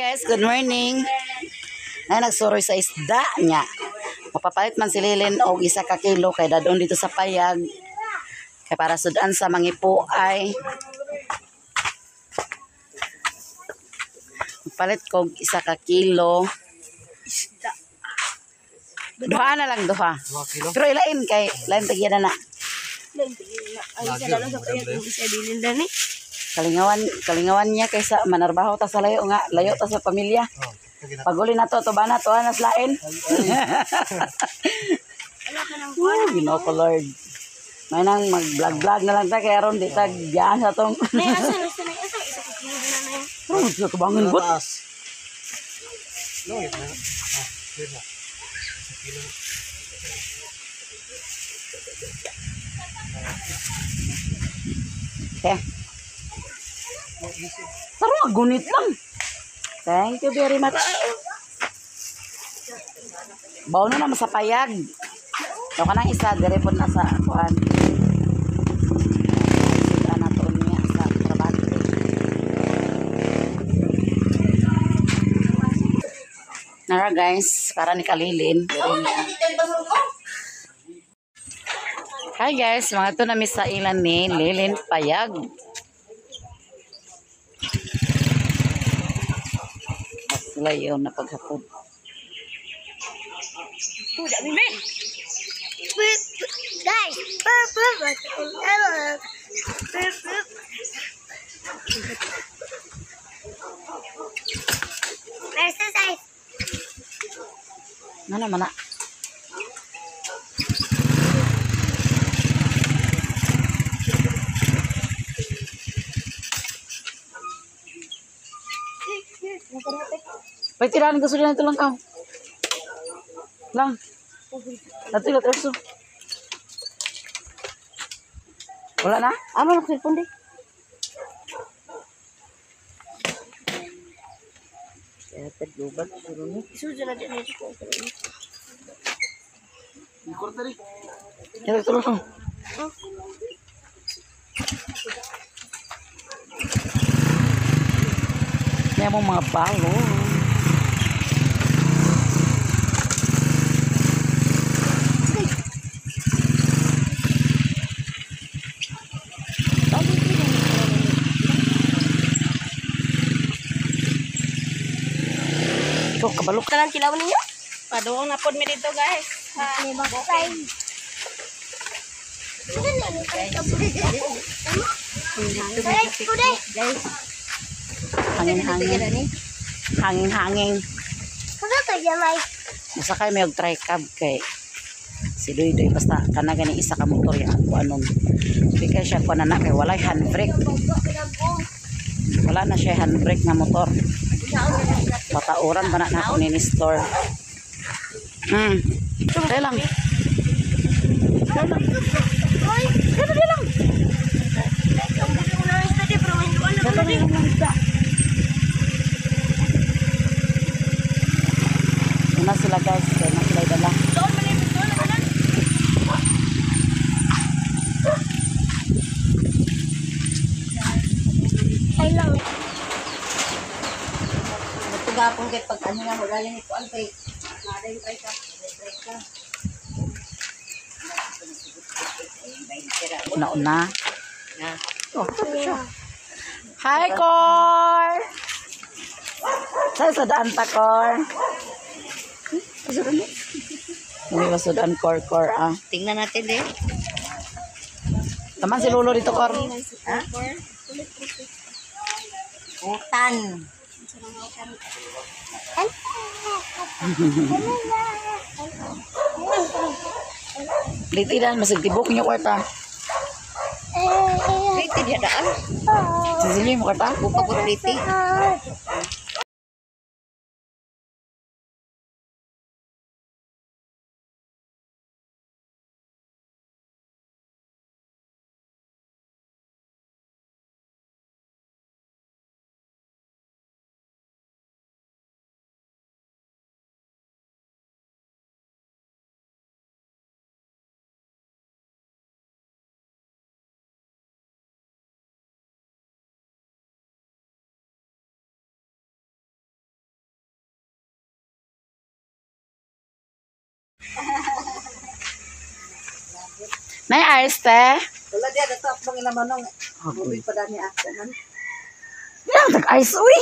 Guys, good morning. Ay, nagsuroy sa isda niya. Mapapalit man si Lilin og 1 ka kilo kay dadon dito sa payag. Kay para sudan sa mangipo ay palit kog 1 ka kilo. Isda. Duha na lang, duha. 2 kilo. Pero ilain kay lain tagya na na. Ay, sa lalo sa payag kung isa bilin dani. Kalingawan, kalingawan niya kaysa manarbaho ta sa layo nga, layo ta sa pamilya. Oh, sige na. Paguli na to, to ba na to anas lain. Wala ka ng Oh, Ginoo ko Lord. May nang mag-vlog-vlog na lang ta kay aron di ta diyan sa tong. Nay, asa na sa nay, asa 1 ka kilo na na. Oh, sa tubangan gut. Taas. No, yun na. Ah, yun na. 1 kilo. Okay. Taro, gunit lang. Thank you very much. Bawo na naman sa payag. So kanang isa dire pod na sa kuan. Sudan na to niya sa trabaho. Nara guys, para ni Kalilin. Dire niya. Hi guys, mga to nami sa ilan ni Lilin Payag. Sila yun na paghapon. Guys, purple, purple. Where's the size? Ano naman na? Pwede tirahan gasolina ito lang ka. Lang. Dato ila terso. Wala na? Amo na cellphone di. Isuod na din ito ko. Ito ito lang. May mong mga balo. Ikaw, kabalo ka. Kalang tilaw ninyo? Paduong na pod mi dito, guys. Ni bakay. Guys, Hangin-hangin. Hangin-hangin. Masakay may og tricab kay si Duy Duy basta kana gani isa ka motor ya ako anong di kay siya kuan na kay walay handbrake. Wala na siya handbrake nga motor. Patauran ba na na ako ni store. Kaya lang. Kaya lang. Kaya lang. Kaya lang. Una sila guys, kaya na sila dala. Ay lang. Tugapon kay pag ano na wala yung ikuan kay naday try ka. Try ka. Una-una. Na. Oh, siya. Hi, Cor! Saan sa daan ta, Cor? Hindi ba sudan, Cor, Cor, ah. Tingnan natin eh. Taman si Lolo dito, Cor. Ha? Utan. Litiran, masig tibok niyo, kwarta. Pretty diya daan. Sisili mo, kwarta. Buka ko pretty. Nay ice te. Wala diya dato akong ilang manong. Tubig pa dani ako man. Yan tag ice uy.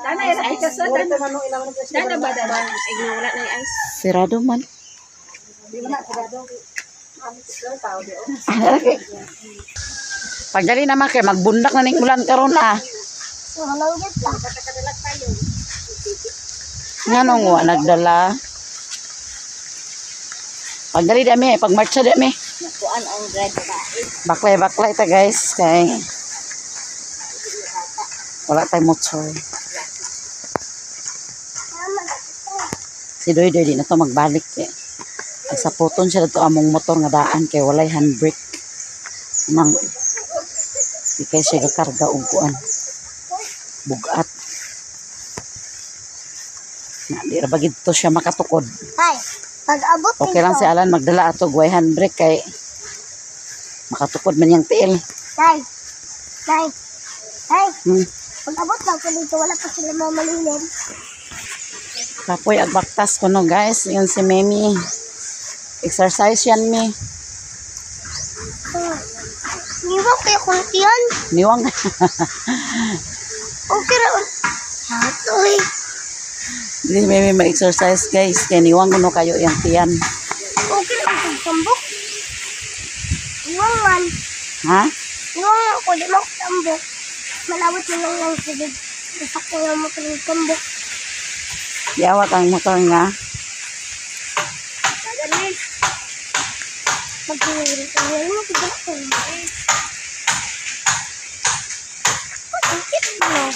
Dana ay ice sa Wala dana. ta manong ilang manong. Dana ba dana? Ay wala na ice. Sirado man. Di man na sarado. Tao di oh. Ah, Pagdali naman kay magbundak na ning ulan karon ah. Nganong wa nagdala? Pagdali dami, pagmarcha dami. Kuan ang driver ba? Baklay baklay ta guys kay wala tay motor. Si Doy Doy di na to magbalik eh. Pagsaputon siya dito among motor nga daan kay walay handbrake. Nang di kay siya gakarga og kuan. Bugat. Na di ra ba gid to siya makatukod. Ay, pag-abot Okay lang si Alan magdala ato og way handbrake kay makatukod man yang tiil. Tay, tay, tay, pag-abot na ako dito, wala pa sila mamalilin. Kapoy ag baktas kuno guys, yun si Memi. Exercise yan mi. Niwang kayo kung tiyan. Niwang. Okay ra. Hatoy. Hindi si Memi ma-exercise guys, kay niwang kuno kayo yang tiyan. Okay ra kung tambok. Niwang man. Ha? Niwang man ako, di mo ako tambok. Malawat mo lang lang sigig. Isak ko lang mo kung tambok. Yawat ang motor nga. Maghihirit ang yan mo, kaya ako. Ang cute mo.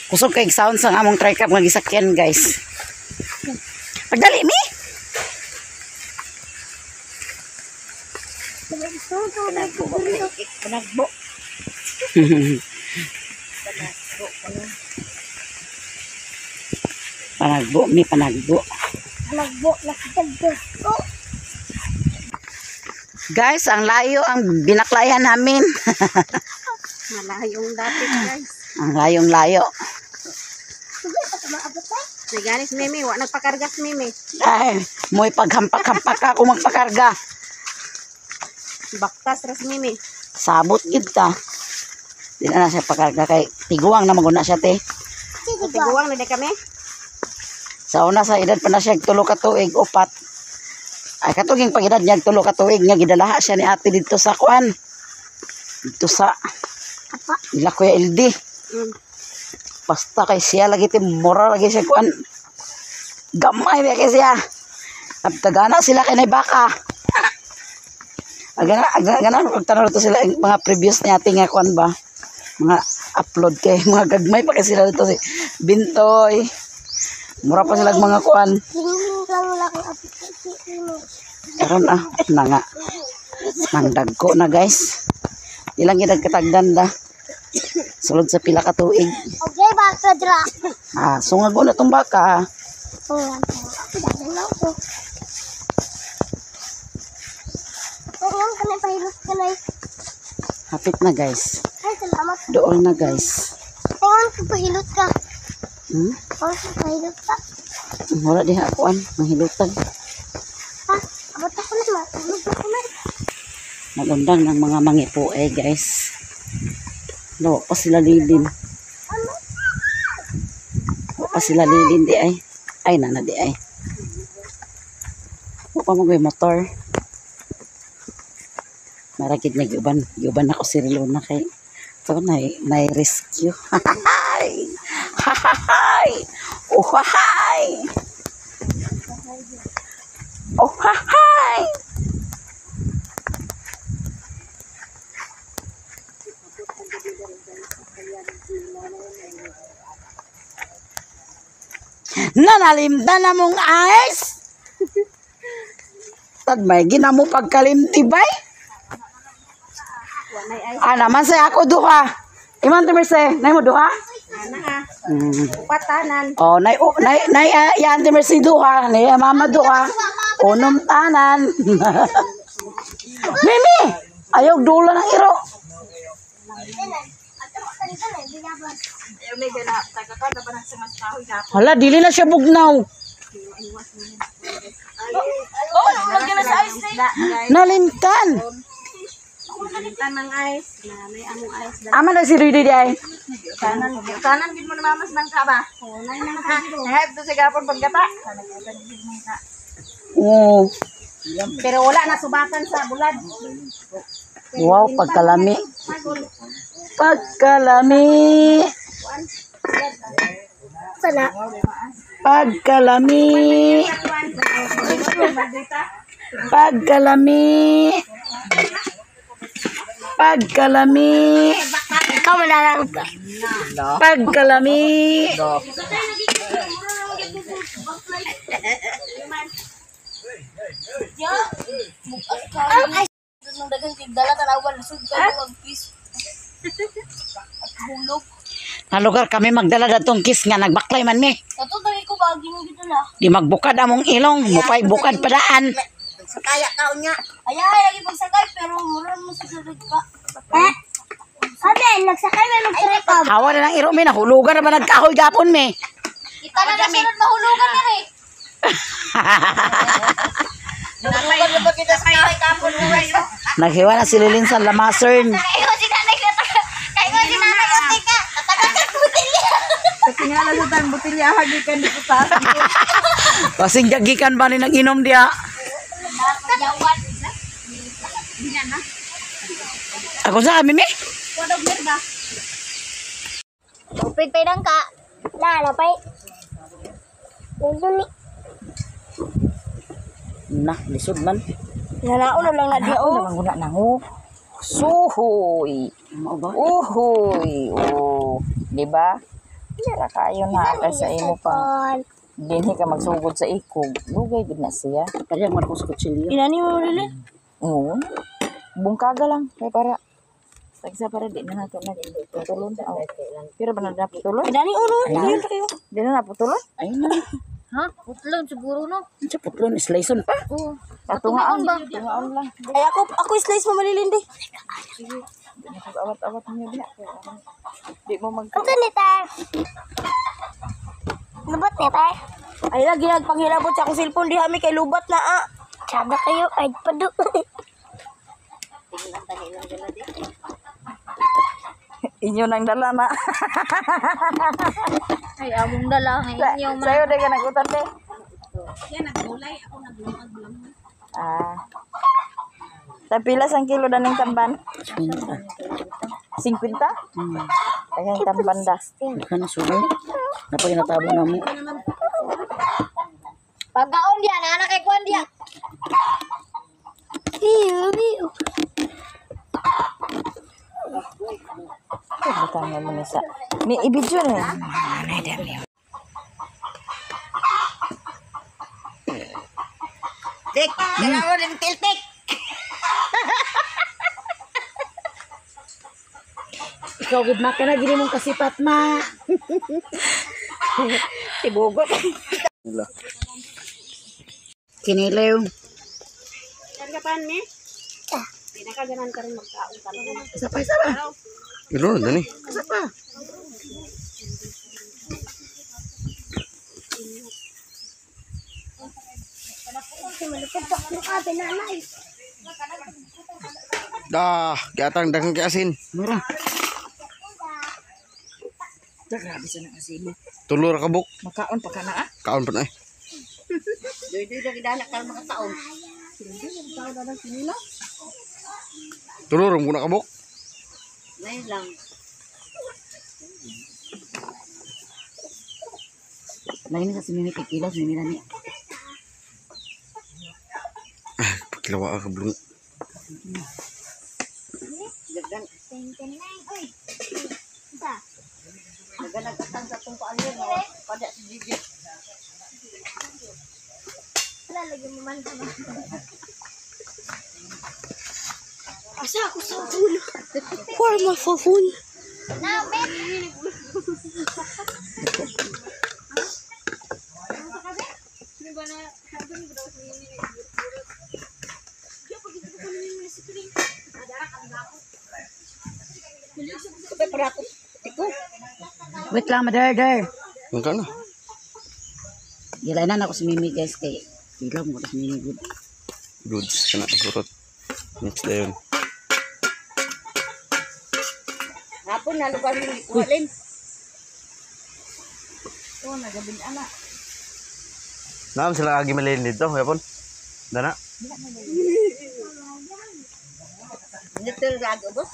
Kusog kay sound sa among tricap nga gisakyan guys. Pagdali mi. Panagbo. Panagbo mi, panagbo. Nagbo, nakatagdas ko. Guys, ang layo ang binaklayan namin. Malayong dapit guys. Ang layong layo. Sige, pa maabot ay. Naganis mimi, wa nagpakargas mimi. Ay, mo'y paghampak-hampak ako magpakarga. Baktas ras mimi. Sabot gid ta. Di na na siya pakarga kay tiguang na maguna siya te. Sige ba? Tiguang na di kami. Sa una sa edad pa na siya 3 ka tuig, 4. Ay katuging pag edad niya 3 ka tuig nga gidalaha siya ni ate dito sa kuan. Dito sa Apa? ila Kuya LD. Basta kay siya lagi ti mura lagi siya kuan. Gamay ba kay siya. Tagana sila kay nay baka. Agana agana pagtanaw to sila ang mga previous ni ate nga kuan ba. Mga upload kay mga gagmay pa kay sila dito si Bintoy. Mura pa sila mga kuan. Hingin lang lang ang apit mo. Karon ah, na nga. Nangdagko na guys. Ilang gid katagdan da. Sulod sa pila ka tuig. Okay, baka dra. Ah, sungago na tong baka. Oo, ako dadan lang ko. Ngayon ka na pahilot ka na. Hapit na guys. Ay, salamat. Dool na guys. Ngayon ka pahilot ka. Hmm? Ngayon ka pahilot ka. Wala diha akuan, mahilutan. Ha? Abot ako na, matulog ako na. Nagundang ng mga mangipo eh guys. No, pa sila lilin. Ano? Wa pa sila lilin di ay. Ay nana di ay. Wa pa mo motor. Maragid nga giuban, giuban ako si Rilona kay to nay nay rescue. Hay! Hay! Oh hay! Oh hay! Nanalimta na mong ice. Tad may ginamo pagkalimti bay. Ana man say ako duha. Iman to Merce, nay mo duha? Ana ha. Mm. Patanan. Oh, nay oh, nay nay yan ti Mercy duha, nay mama duha. Unom tanan. Mimi, ayaw dula ng iro. Hala, dili na siya bugnaw. Oh, nahulog na sa ice na. Nalintan. Nalintan ng ice. Na may among ice. Ama na si Rudy di ay. Kanan, kanan gid mo na mamas nang ka ba? Oo, nang nang ka. Nahayop to sa gapon pagkata. Oo. Pero wala na subakan sa bulad. Wow, pagkalami. Pagkalami. Sana. Pagkalami. Pagkalami. Pagkalami. Ikaw manalang ka. Pagkalami. Ang ice. Nung daghang tigdala tanawan lisod kayo magkis. At hulog. Nalugar kami magdala datong kiss nga nagbaklay man mi. Kato dali ko ba gini gid na. Di magbukad among ilong, mupay bukad padaan. Sakaya ka unya. Ay ay lagi pagsakay pero mura mo sa sulod ka. Eh? Sabi, nagsakay may magtrip up. Hawa na ng iro mi, nahulugan na ba nagkahoy gapon mi. Kita na na sunod mahulugan na eh. Nahulugan na ba kita sa kahoy kapon mo kayo? Naghiwa na si Lilin sa lamasern. Kayo si nanay kayo si nanay ote ka. Tatagal ka butilya. Kasi nga lang sa tan butilya hagi kan dito sa. Kasing jagikan ba ni nag-inom diya? Yawan. Ako sa amin mi. Tupid pa ka. Na, napay. Ulo ni. Na, lisod man. Nanaon lang na di Ako naman guna na ho. Suhoy. Mao ba? Uhoy. Oh, di ba? Dira kayo na kay sa imo pang dinhi ka magsugod sa ikog. Dugay gid na siya. Kaya mo ako sa kutsilyo. Inani mo lili. Oo. Bungkaga lang kay para tagsa para di na nato na putulon. Oh. Pero ba na naputulon? Inani uno. Ayun kayo. Di na naputulon? Ayun na. Ha? Putlon siguro no. Sa putlon, sliceon pa. Patungaon ba? Tungaon lang. Ay ako ako slice mo malilindi. Di na awat-awat niyo diha. Di mo mag Ang ni tayo. Lubot ni tayo. Ay lagi nagpanghilabot sa akong cellphone diha mi kay lubat na ah. Sada kayo, ay pado. Inyo nang dala na. Ay among dala nga inyo man. Sa'yo di ka nagutan de. Yan nagulay ako naglungag lang. Ah. Tapila sang kilo daning tamban? 50. 50? Daghang tamban da. Daghan na sugay. Napay natabo na mo. Pagkaon diya na anak kay kuan diya. Biu, biu. Butang mo ni sa. May ibidyo na. Tek, kailangan rin tiltik. Ikaw gid ma kana gid mong kasipat ma. Tibugot. Kinilew. Ka pan ni? Pinakaganan ka rin magkaon ka. Isa pa, isa pa. Ilo na dani. Isa pa. Malupad pa ako ka, binanay. Dah, gatang daghang kay asin. Mura. Grabe sa nang asilo. Tulo ra ka buk. Makaon pa ka na ah. Kaon pa na eh. Doy-doy na gidana karon mga taon. Tulo ra mo na ka buk. Ngayon lang. Lain sa si Mimi kay kilos Mimi nani. Ah, pakilawa ka blong. Naganagatan sa itong paan yun. No? Pada si Gigi. Lalagyan mo man ba? Asa ako sa phone? Where my phone? Wait lang, mother, der. Ang ka na. Gilainan ako si Mimi guys kay Ilaw mo tas mini good. Goods kana surot. Next day yun. Hapon na lugar ni kuhalin. Oh, nagabin ana. Naam sila agi malin dito, yapon. Dana. Little rag ubos.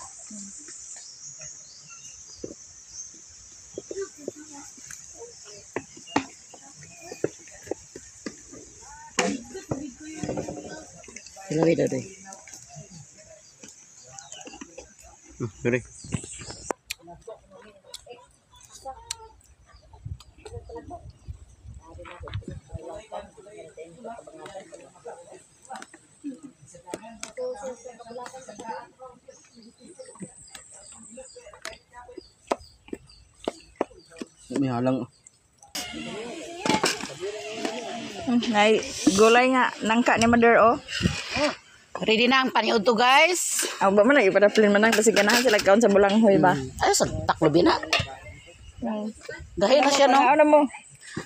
Ilaw daw doy. Diri. May halang. Nay, gulay nga nangka ni mother oh. Ready na ang paniud to guys. Aw ba man nagipadaplin man nang kasi ganahan sila kaon sa bulanghoy ba. Ay sa taklobi na. Dahil na siya no. Ano mo?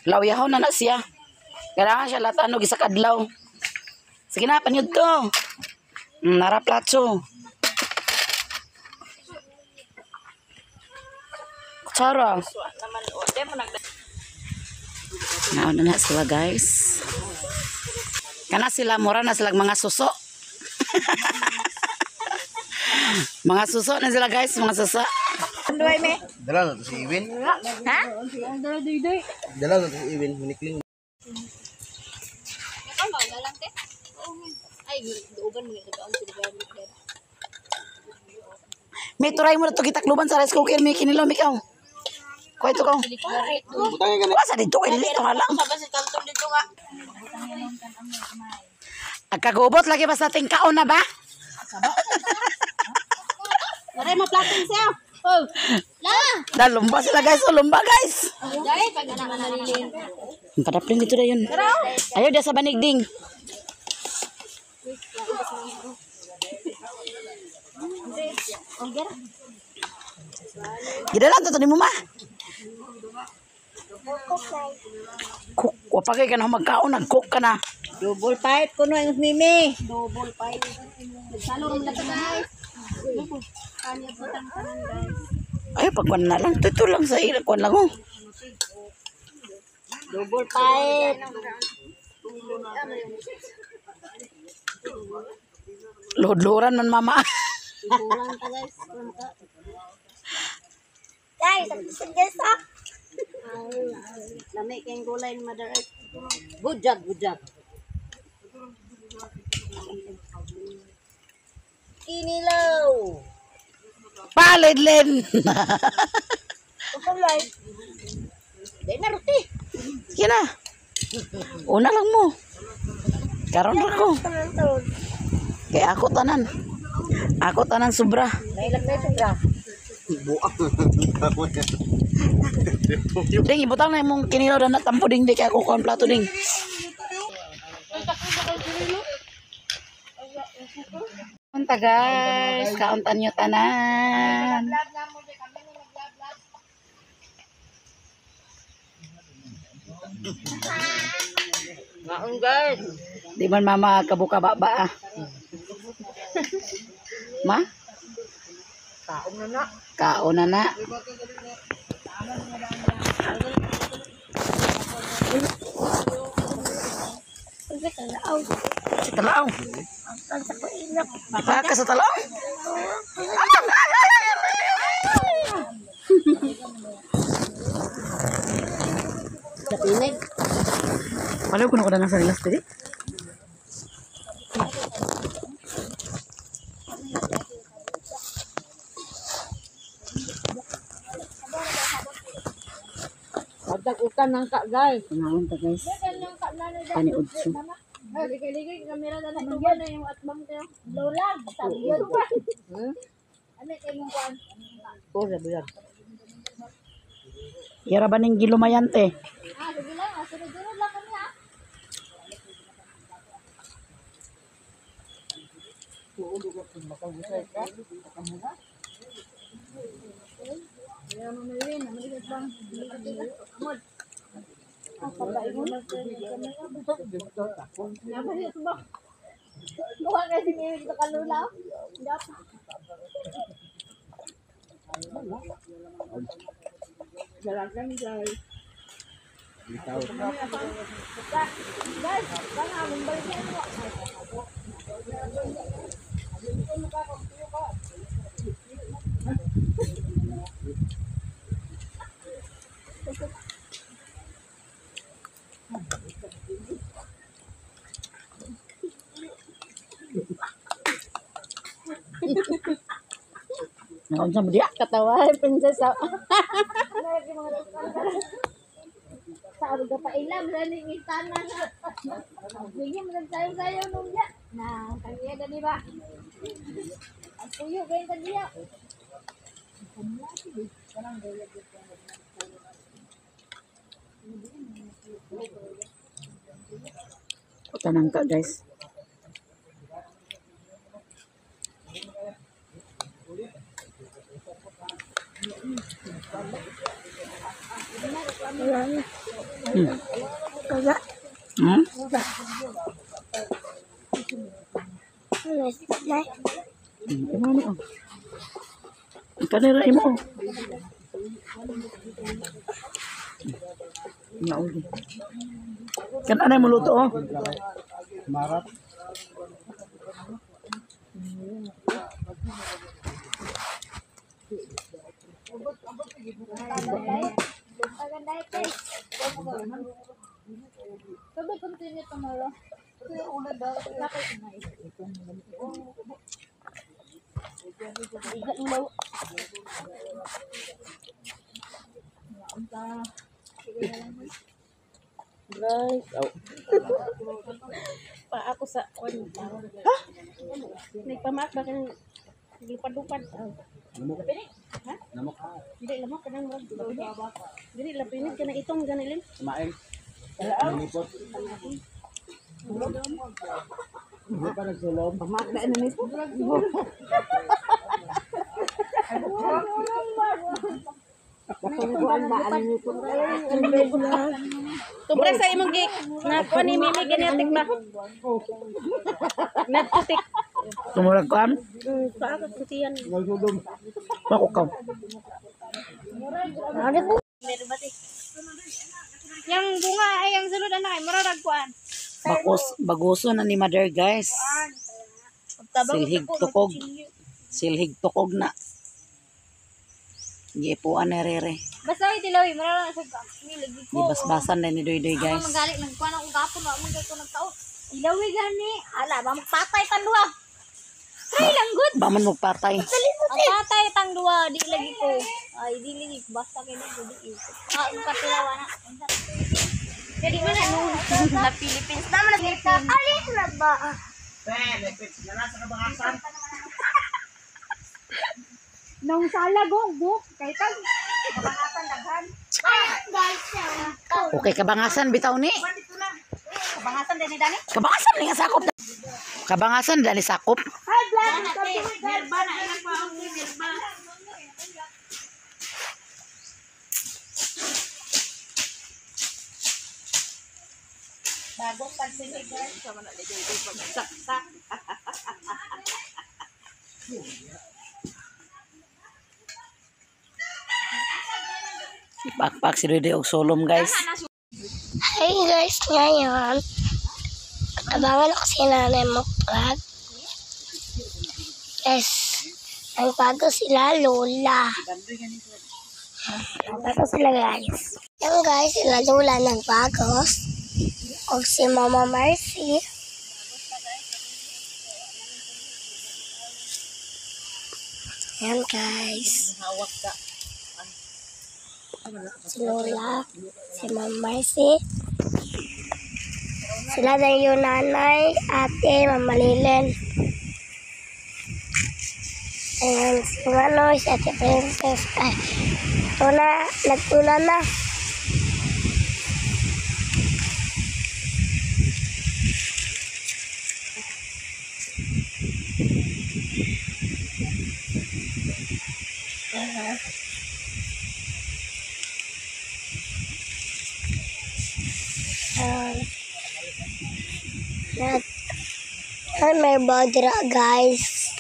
Lawyahaw na na siya. Kailangan siya lahat ano, gisa kadlaw. Sige na, paniud to. Nara platso. Kutsara. Nauna na sila guys. Kana sila, mura na sila mga suso. Mga suso na sila guys, mga suso. Anduay me. Dala na to si Iwin. Ha? Dala na to si Iwin, minikling. Ikaw ba lang te? Ay, duugan mo yung tagaan sila gamit. May turay mo na to gitakluban sa rice cooker, may kinilaw, may kaw. Kuha ito kaw. Kuha sa dito, kay dili, ito nga lang. Sabi sa kantong dito nga. Agkagubot lagi basta ting kaon na ba? Maray mo plating siya. Oh. La! Da lumba sila guys, oh, lumba guys. Dahil pag anak na nalilin. Ang padaplin dito na yun. Ayaw dia sa banigding. Gidala to ni mo ma. Cook, wa pa kay ka na magkaon, nag-cook ka na. Double pipe kuno ang mimi. Double pipe. Nagsalong na guys. Kanya butang tanan guys. Ay, pagkuan na lang. Ito lang sa ila, kuan lang oh. Double pipe. Luhod-luhuran man mama. Kulang ta guys. Kulang ta. Guys, ang bisag guys ah. Lami kayong gulay ni Mother Earth. Bujag, bujag. Kinilaw. Palidlin. Ukulay. Di na roti. Sige na. Una lang mo. Karon ra ko. Tanan taon. Kay ako tanan. Ako tanan sobra. Nailag na sobra. Buang. Ding, ibutang na imong kinilaw na tampo ding di kay ako kuan plato ding. Kaunta guys, kauntan nyo tanan. Ngaon guys. Di man mama kabuka ba ah. Ma? Kaon na na. Kaon na na. Uy, talaaw. Sa talaaw. Ang sa ko ilap. Ipaka sa talaaw. Sa pinig. Wala ko na ko na sa nilas dili. Pagdag utan ng ka guys. Kunaon ta guys. Pani udso. Ligay-ligay kamera na natuban na yung atbang tayo. Lola, sabi yun. Ano kay mong kuan? Oh, sabi lang. Yara ba ning gilumayante? Ah, sige lang, ah, sunod-sunod lang kami ah. Kuha kasi ngayon sa kalula. Bitaw. Guys, baka mong balik mo. Naunsa mo diya? Katawa, princess. Sa aruga pa ilam, sa ning istana na. Sige, magsayo-sayo nung ya. Na, kanya gani ba? Ang puyo kayo tadiya. Tanang ka, guys. Wala. Hmm? Wala. Wala. Imo ni oh. Ang kanila imo. Oh. Nauli. Kan anay mo luto oh. Marat. Maganda ito. Sabi, continue tomorrow. Bakit na? Guys, oh. Pa ako sa on. Ha? Nagpamaak ba kang lupad-lupad? Lamok. Ha? Lamok. Hindi lamok kanang murag. Dili lapinid kana itong ganilin. Kumain. Nanipot. Hindi pa nagsulom. Tubra sa imong gi na kuan ni Mimi genetic ba? Natutik. Tumurag kan. Pa ako kutiyan. Nagsulom. Bako ka. Yang bunga ay ang sunod anak ay murag kuan. Bakos baguso na ni mother, guys. Silhig tukog. Silhig tukog na. Giipuan na rere. Basta ay tilawi murag sa nilagi ko. Gibasbasan na ni Doy Doy, guys. Ako magalit nagkuan ako gapon wa man ko nagtao. Tilawi gani. Ala ba magpatay tan duha. Ay langgot. Ba man magpatay. Ang patay tang duha di lagi ko. Ay di lagi basta kay di di. Ah, patilawa na. Jadi mana no Sa Philippines naman na Philippines. Alis na ba? Nung sala gong buk kay tag Okay, kabangasan bitaw ni. Kabangasan din ni Dani. Kabangasan ni nga sakop. Kabangasan dani sakop. Mirba na ilang pa ang mirba. Bagong pagsinig guys. Sama na dito pagsaksak. Pakpak si Doy Doy og sulom, guys. Hi guys, ngayon, abangan ako si nanay mo vlog. Yes, ang bago sila lola. Ang bago sila guys. Yan guys, sila lola ng bagos. O si Mama Mercy. Yan guys. Si Lola, si Mama Mercy. Sila na yung nanay, ate, Mama Lilen. Ayan, si Manoy, si Ate Princess. Ay, ito na, nagtula na. Ayan. Na, ay, may bodra, guys.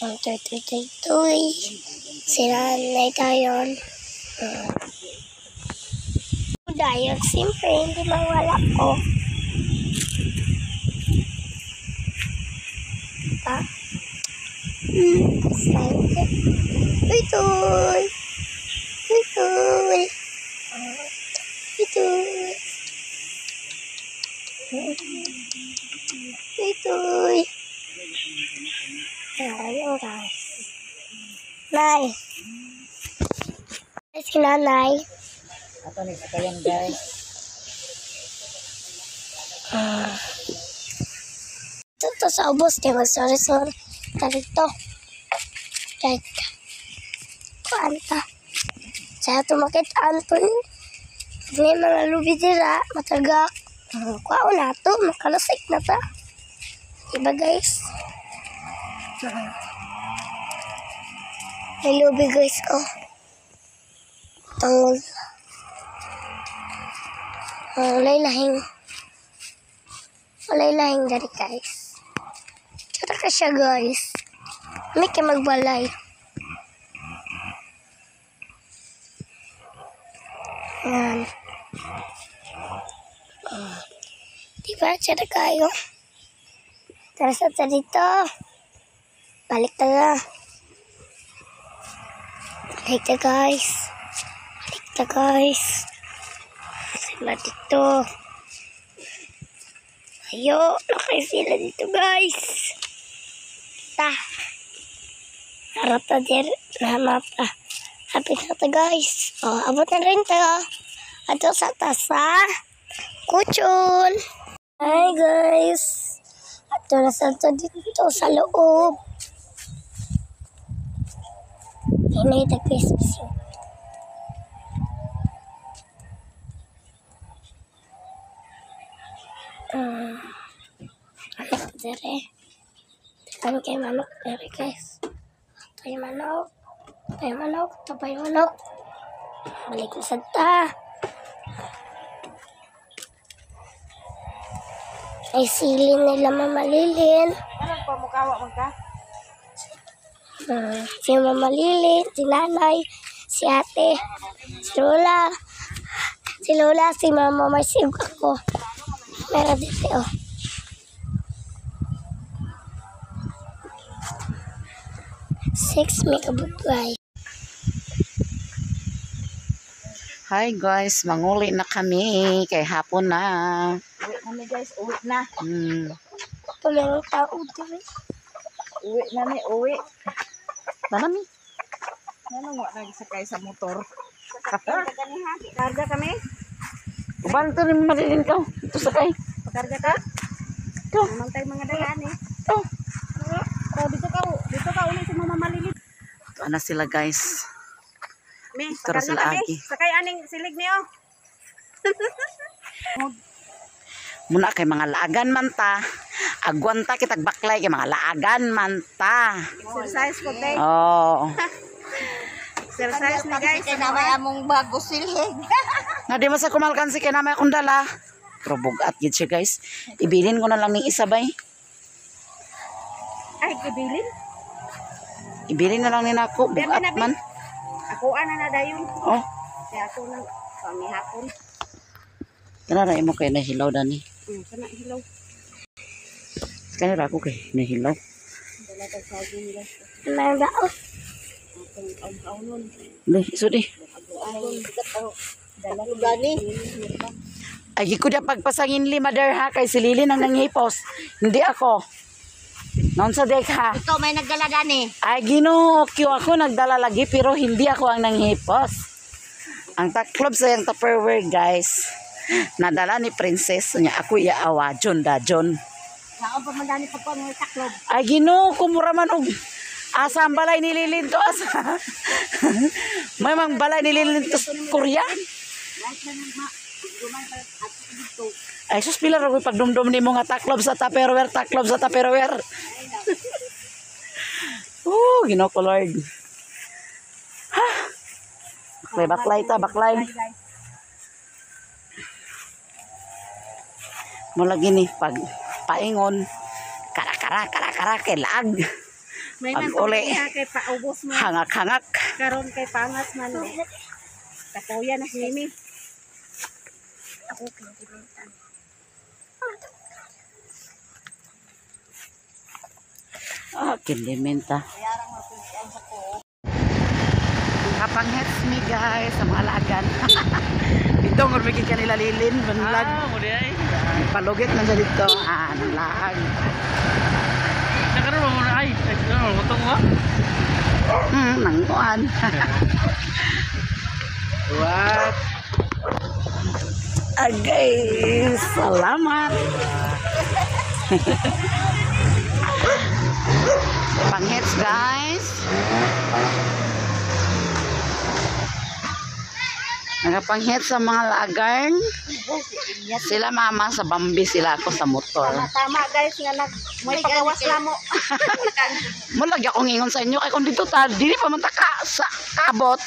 Ang tuy tuy tuy tuy. Sila nanay tayo. Dahil siyempre hindi mawala ko. Pa? Tuy tuy. Tuy tuy. Tuy tuy. Tuy tuy. Ayun guys. Nay. Si nanay. Ato ni sakayan guys. Ito to sa ubos. Di mag sorry sorry. Tarito. Kahit kuan ta. Sa tumakit anton. May mga lubi dira. Matagak. Kuha na to. Makalasik na ta. Diba guys? May lubi guys. Oh. Tangol. Walay lahing. Walay lahing dari guys. Tsaka ka siya guys. May kay magbalay. Yan. Diba? Tsaka kayo. Tara sa dito. Balik ta na. Balik ta guys. Balik ta guys. Sila dito. Ayo, lakay sila dito guys. Ta. Harap ta dir. Nahanap ta. Hapit na ta guys. O, abot na rin ta. Ato sa tasa. Kuchon. Hi guys. Ato na sa to dito sa loob. May tag-Christmas yun. Ano dere? Kami kay manok dere guys. Tayo manok. Tayo manok. Tayo manok. Balik na sa ta. Ay sili nila Mama Lilin. Ano pamukawa man ka? Si Mama Lilin, si Nanay, si Ate, si Lola. Si Lola, si Mama Marcy, ug ako. Meron dito, oh. 6 megabit. Hi guys, manguli na kami kay hapon na. Uwi na mi guys, uwi na. Tulang tao dito. Uwi na mi, uwi. Tara mi. Ano nga nagsakay sa motor? Karga kami? Uban to ni Marilyn ka. Ito sakay. Pakarga ka? Ito. Naman tayo mga dalan eh. Ito. Oh, dito ka uli si Mama Malilit. Ito na sila guys. Mi, Ito ra pakarga sila kami. agi. Sakay aning silig niyo. Muna kay mga laagan man ta. Agwan ta kitag baklay kay mga laagan man ta. Exercise ko day. Oh. Exercise ni guys. Kay na among bago silhig. Nga di man sa kumalkansi kay namay akong dala. Pero bugat gid siya guys. Ibilin ko na lang ning isa bay. Ay, ibilin. Ibilin na lang ni nako bugat man. Ako ana na dayon. Oh, Kaya ako nang pamihapon. kana ra imo kay nahilaw dani. Kana hilaw. Kana ra ako kay nahilaw. Dala tag saging guys. Meron ba? Oh, Atong kaon-kaonon. Di, isudi. Dala gani. Ay, ko na pagpasangin li, mother ha, kay si Lily nang nanghipos. Hindi ako. Noon sa dek ha. Ikaw may nagdala dani. Ay, Ginoo, ako nagdala lagi, pero hindi ako ang nanghipos. Ang taklob sa iyang Tupperware, guys. Nadala ni Princess niya. Ako iaawa, John da, John. Saan pa man dani pagkuan mo taklob? Ay, Ginoo, kumura man og asa ang balay ni Lilin to, asa. May mang balay ni Lilin to sa Korea. Ay, sus, pila ra ko'y pagdumdum ni mga taklob sa Tupperware, taklob sa Tupperware. Oh, Ginoo ko, Lord. Ha? Baklay, baklay ta, baklay. Mula gini pag paingon kara kara kara kara kay laag. May Pag man uli. niya kay paubos mo. Hangak hangak. Karon kay pangas man. Kapoya na si Mimi. Ako kintimentan. Ah, kindimenta. Kapanghets mi guys sa mga laagan. Dito ngor mi kanila lilin banlag. Ah, mo di ay. Palugit man sa dito. Ah, nang laag. Nakaroon mo na ay. Nakaroon mo tong wa. Nangkuan. What? Agay, salamat. Panghits guys. Nagapanghits sa mga laagan. Sila mama sa Bambi, sila ako sa motor. Tama guys nga nag may pagawas na mo. Mulag akong ingon sa inyo kay kung dito ta dili pa man ta ka sa kabot.